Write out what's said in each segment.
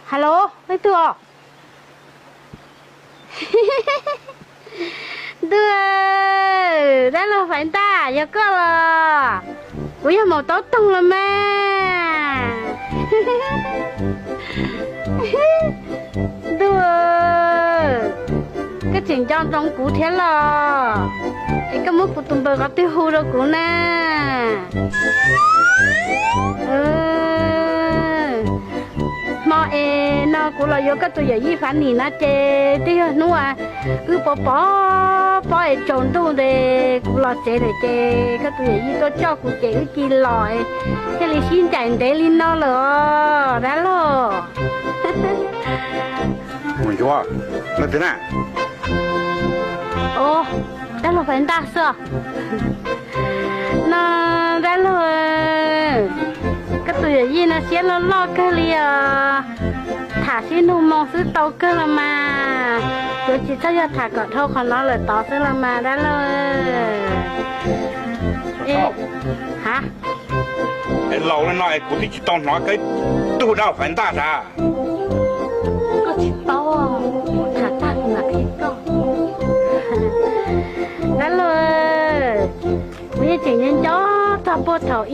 Hello, leej twg os? Ntuj, dab laug Faiv Ntaj, yog koj los? Kuv yog Maum Taub Toog los mas. Ntuj, koj tseem nco ntsoov kuv thiab los? Es koj muab kuv tus npawb qhov twg hu rau kuv na? Hmo es no kuv los yuav koj tus yawm yij Fav Nim no ces twb yog hnub uas wb pov pov pob es tsaus ntuj ntes kuv los tsev lawm ces koj tus yawm yij tuaj coj kuv ces wb cia li los thiaj li sib ncaim ntev li no lawm os dab laug. Mus ncuav, leej twg na? Dab laug Faiv Ntaj xwb. No dab laug, koj tus yawm yij no siab loj loj kawg li os. Tham sib nug moo xwb tau kawg los mas. Yuav tsis txhob yog tham kom dhau qhov no lawm tod xwb los mas dab laug. Ha, laus li no es kuv twb tsis tau hnov koj tug dab laug Faiv Ntaj tas. Koj tsis paub, tham tag kuv mam qhia koj. Dab laug, kuv yeej tseem nco nco txog puag thaum ub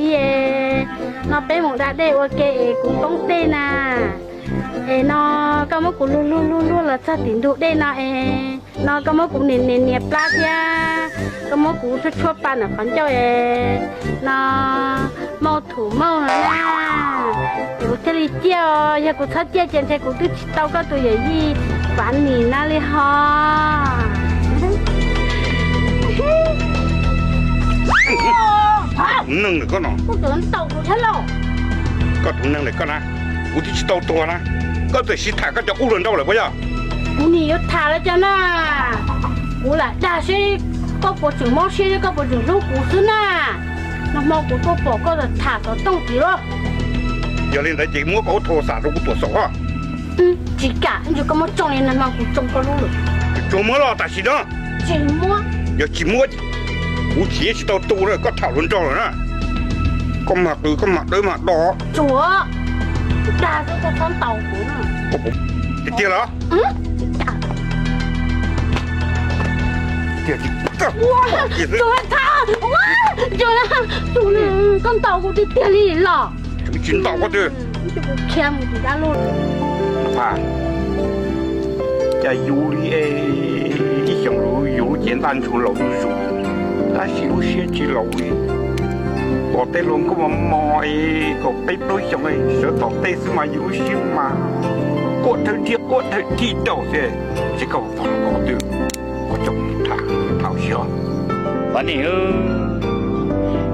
no peb mus da dej ua ke es kuv poob dej na. Es no koj muab kuv luag luag luag luag los txog tim ntug dej no es no koj muab kuv nias nias nias plab thiab koj muab kuv tshuab tshuab pa ntawm qhov ncauj es no mauj thum mauj no na. Es kuv thiaj li ciaj os, yog kuv txhob ciaj ces ntshe kuv twb tsis tau koj tus yawm yij Fav Nim no li hos. Neeg ntawm koj no, koj tus neeg ntawm koj na, kuv twb tsis tau tuag na, koj txawm sib tham koj cov qub hluas nraug lawm puas yog? Kuv nim yuav tham los cas na, kuv lam dag seb koj puas tseem mob siab thiab koj puas tseem hlub kuv xwb na. Nag hmo kuv tuaj pom koj tham xov tooj tid los. Yog li ntawd ces muab koj lub thau xam rau kuv tuam xaum os. Tsis kam, ib ntsis koj muab tsoo li nag hmo kuv tsoo koj lub lawm. Tsuas muab los tam sim no. Tsis muab. Yog tsis muab, kuv tsis tsis tau tu na, koj tham hluas nraug lawm na. Koj mag qws koj mag dawb mag do. Tsuas dag xwb koj txhob ntaus kuv na. Tiag tiag los? Koj ntaus kuv tiag tiag li los? Tsis ntaus koj twb. Cas yus li ib xyoos yus lub cev ntaj ntsug laus zuj zus, tab sis lub siab tsis laus li. Pom tej hluas nkauj mos mos es kaum peb plaub xyoos sawv tom tej xwb mas yus lub siab mas quaj thawj thiab quaj thawj thij rau xwb. Ces koj vaj qhov twg, koj coj tham tham xyov. Fav Nim,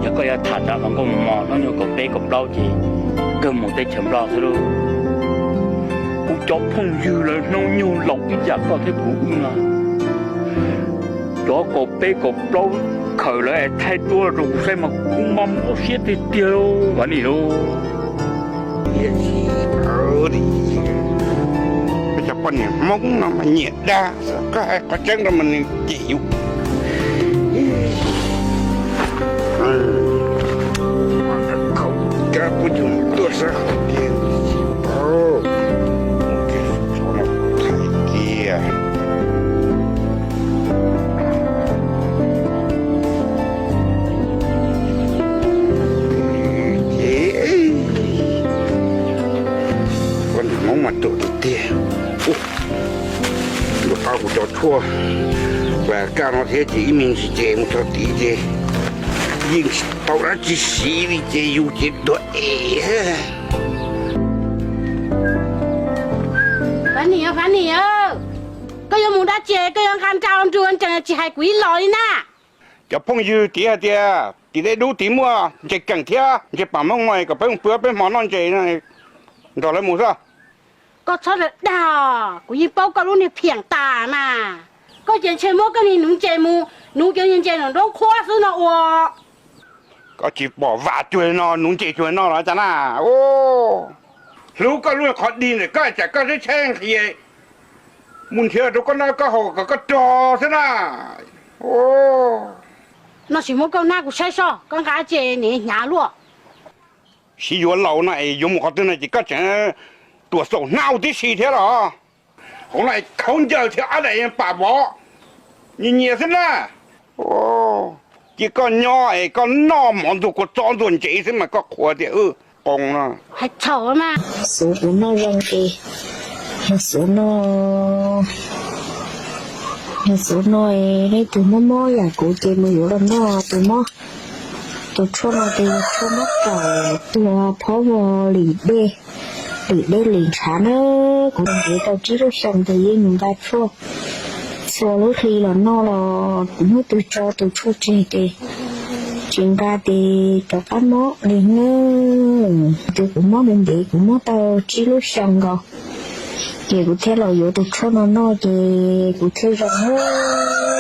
yog koj yuav tham cov hluas nkauj mos mos hnub nyoog kaum peb kaum plaub ces kawg mus teb chaws Nplog xwb lauj. Kuv cov phooj ywg lawv hnub nyoog laus ib yam koj thiab kuv wb no, cov kaum peb kaum plaub khaws lawv es thaij duab rau kuv saib mas kuv mas mob siab tiag tiag Fav Nim lauj. Peb cov poj niam Hmoob no mas nyiam dag, koj hais qhov tseeb rau mas nws cem yus. Khaub kab kuj yus tuaj sab hauv kiag, thaij kiag. Ces poj niam Hmoob mas ruam tiag tiag. Nram qab kuv cov tshuaj vas kaj no thiab ces ib me ntsis ces mus txog tid ces yeej tsis tau dab tsi siv li ces yus ces tuag es. Fav Nim, Fav Nim, koj yuav mus dab tsi? Koj yuav nqa nra nrug ntsees tsis hais kuv ib los li na. Cov phooj ywg tid hais tias tim dej dub tid muaj ntses keem thiab ntses pam mooj no, kom peb mus pw peb hmo noj ntses, nrog lawv mus xwb. Koj txhob dag, kuv yeej paub koj lub niag phiam tas mas. Koj ces ntshe muab koj niag nuv ntses mus nuv cov ntses nraum nroob qhuab xwb no ua. Koj tsis pom vam cuag no, nuv ntses cuag no los cas na. Hlub koj lub qhov dig ntawm koj, tsam koj tshaib tshaib nqhis mus nrhiav rau koj noj koj haus kom koj rog xwb na. No sim muab koj hnab kuv saib soj, koj nqa tse niam hnyav luaj. Siv yuav laus no es yuav mus qhov twg no ces koj tseem tuam xaum hnab tib si thiab los. Hauv no khaub ncaws thiab ab daim pam vov, nyias nyias xwb na. Cia koj nyob es koj noj mov ntxuag kua txob ntxuag ntsev xwb mas koj qhuas tias wb qoos no. Hais txhaum mas. Xuv kuv noj zoo ces, yog xuv no, yog xuv no, leej twg mob mob yam kuv ces mus yuav los noj tus mob. Tus tshuaj no ces yog tshuaj mob kaum tuag phob vog lim dej, lim dej lim ntshav na. Kuv ntev tau tsib lub xyoos ces yeej mus nqa tshuaj txhua lub hli los noj los hnub twg tso tus tshuaj tseg ces tsis nqa ces rov qab mob li na. Twb kuv mob ntev ntev, kuv mob tau tsib lub xyoos nkaus, ces kuv thiaj los yuav tus tshuaj no noj ces kuv thiaj zoo na.